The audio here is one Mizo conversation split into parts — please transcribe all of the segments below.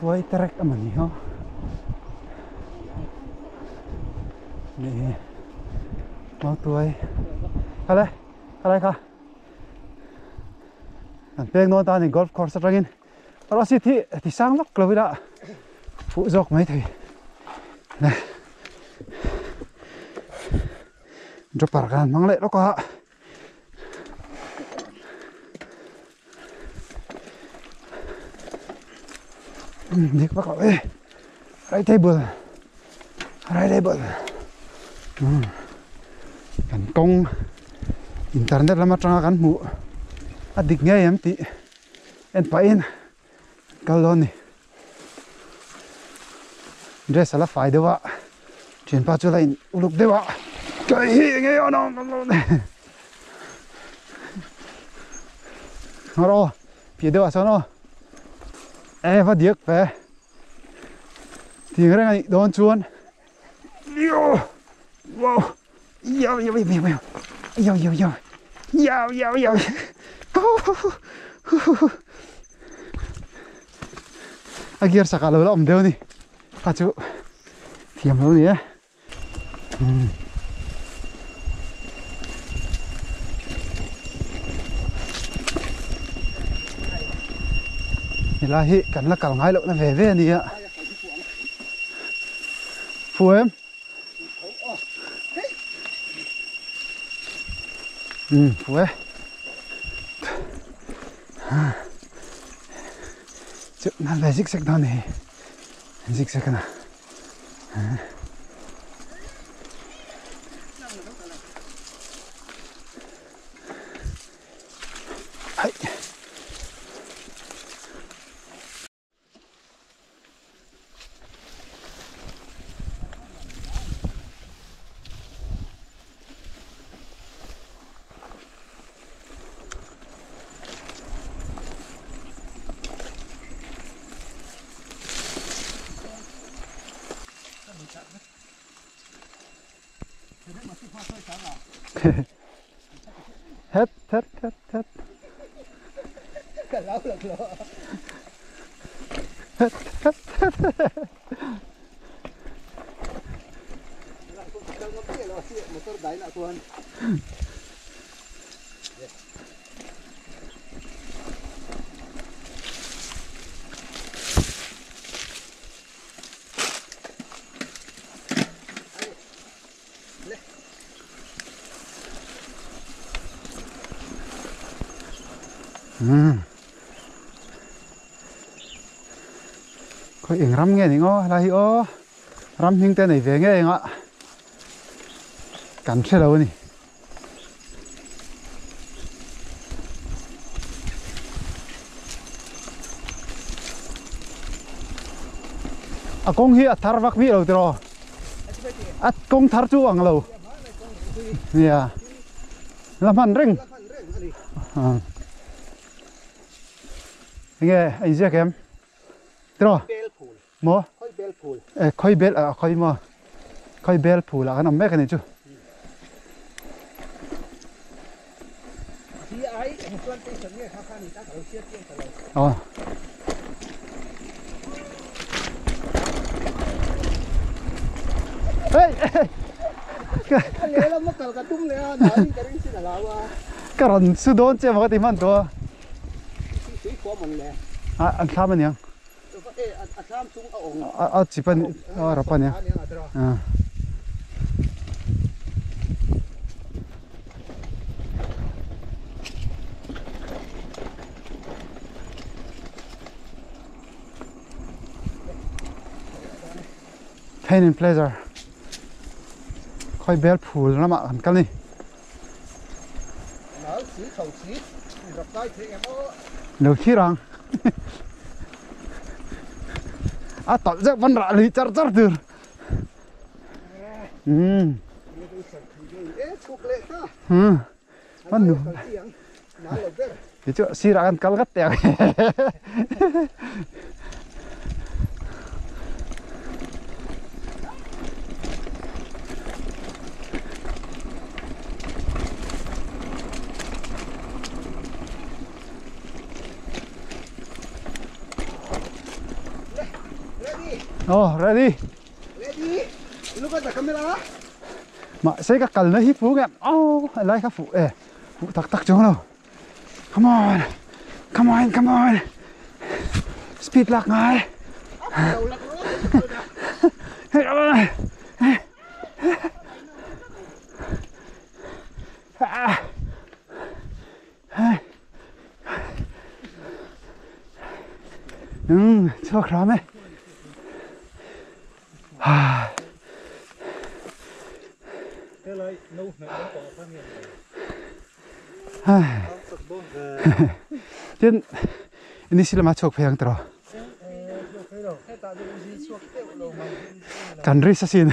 Mautuai terek a mani haw nih Mautuai kale khalai kha kan peng dawn ta a ni golf course atangin erawh seat hi ti sang vak lo ila fuh zawk mai thei le dropper kan hmang leh lawk a. Dik vak loh e right table right table kan kawng internet lam atanga kan hmuh a dik ngei em tih en pahin kal dawn a ni dress a la fai deuh a thianpa chu la in uluk deuh a kei hi enge awn ang ngawr aw piah deuh ah sawn aw e va diak ve ting reng a nih dawn chuan wow Yo yo yo yo yo yo yo yo yo yo a gear sak ah lo la awm deuh a ni kha chu thiam lo a ni e helai hi kan la kal ngai loh na ve ve a ni a fu em. Phu e chu nan ve zik zek dawn a ni hi zik zek a na. Het het het het het het het Khawi eng ram nge ni ngaw helai hi aw ram hming te nei ve nge eng a kan hre lo a ni. A kawng hi a thar vak miah lo tiraw a kawng thar chu ang lo nia la hman reng enge a inziak em tiraw maw e khawi bel a khawi maw khawi bel phul ah kan awm mek a ni chu. Aw. Hey ka rawn su dawn che maw ka ti hman tawh a an thlam aniang a chip a a rap ania Pain and pleasure khawi bel phul lamah kan kal a ni. Lo thlir ang a tawlh zeuh pawn rah lui char char tur umm tichu sirah kan kal ngat teh ang Oh, ready? Ready. Look at the camera. Mà sẽ các cần nó hít phú kìa. Oh, lấy các phụ ê. Phụ tắc tắc xuống đâu. Come on. Come on, come on. Speed lạc ngay. Cho khá mày. Trên ini sila mà chok phang tro. Kan ri sa sin.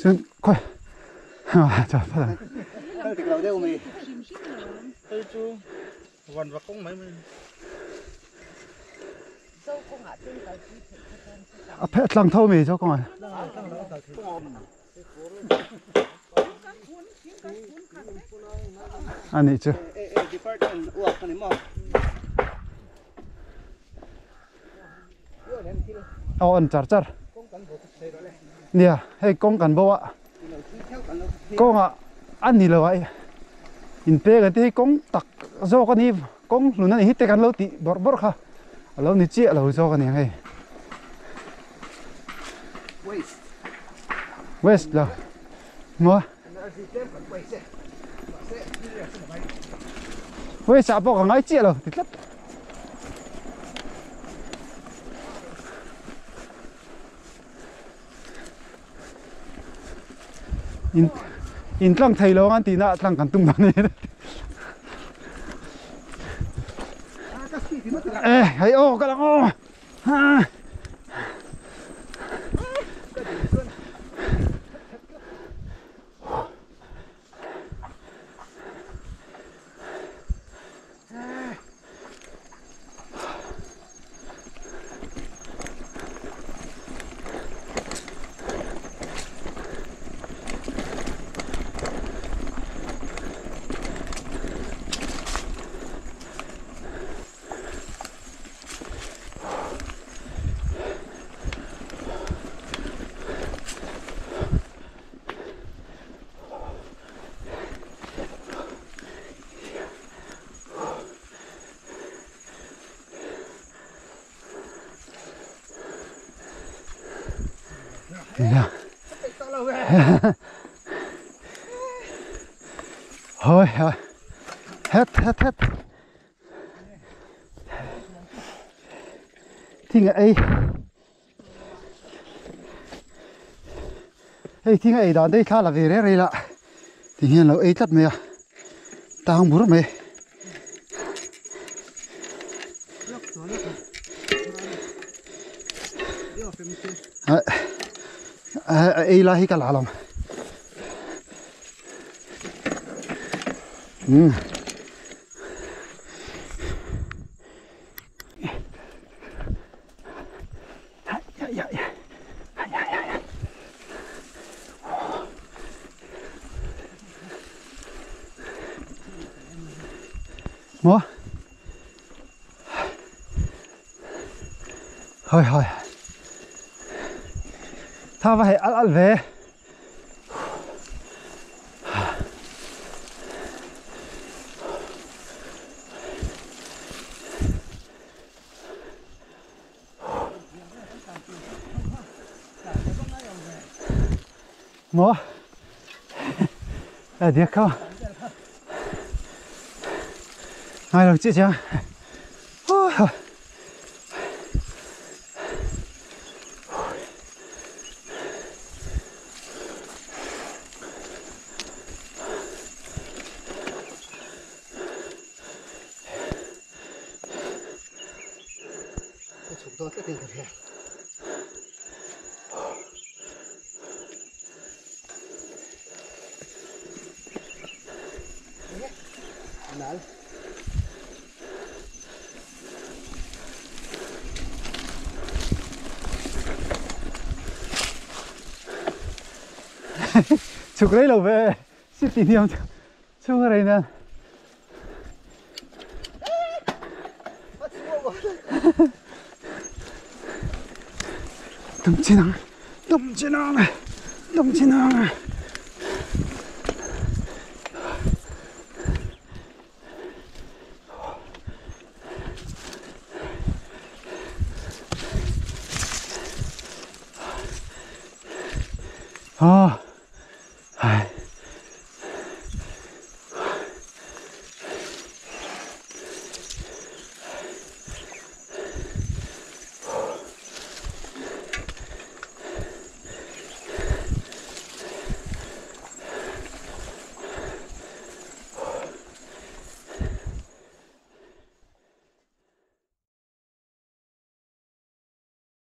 Chân quay. À, chà, phát rồi. À, phải lăng thâu mì cho con à. Anh ấy chưa. Ờ, anh char char. Nè, hay con cần bao ạ. Con à, anh đi lâu vậy. In pe cái tí con tặc do con đi, con lúc này hít cái lâu tí bọt bọt ha. Lâu này chia lâu do con này hay. West là mua. West à bỏ cái ngay chia lâu thì lắm. In in tlang thei lo an ti na tlang kan tum dan ni. Ê, hay ô cái ô. Ha. Yeah. Thôi, hết hết hết. Thing ấy. Hey thing ấy đàn đây khá là về đấy lạ. Thì hiện là ấy tắt mày à. Ta không bút mày. Ấy là hi cả lạ lắm. Múa. Thôi thôi. Tha phải ăn ăn về. Múa. À, được không? Ai đâu chị chưa? Ôi. Chụp lấy lâu về, xịt tí niệm. Chhung a rei nen. Tum chin ang, tum chin ang, tum chin ang. Ah.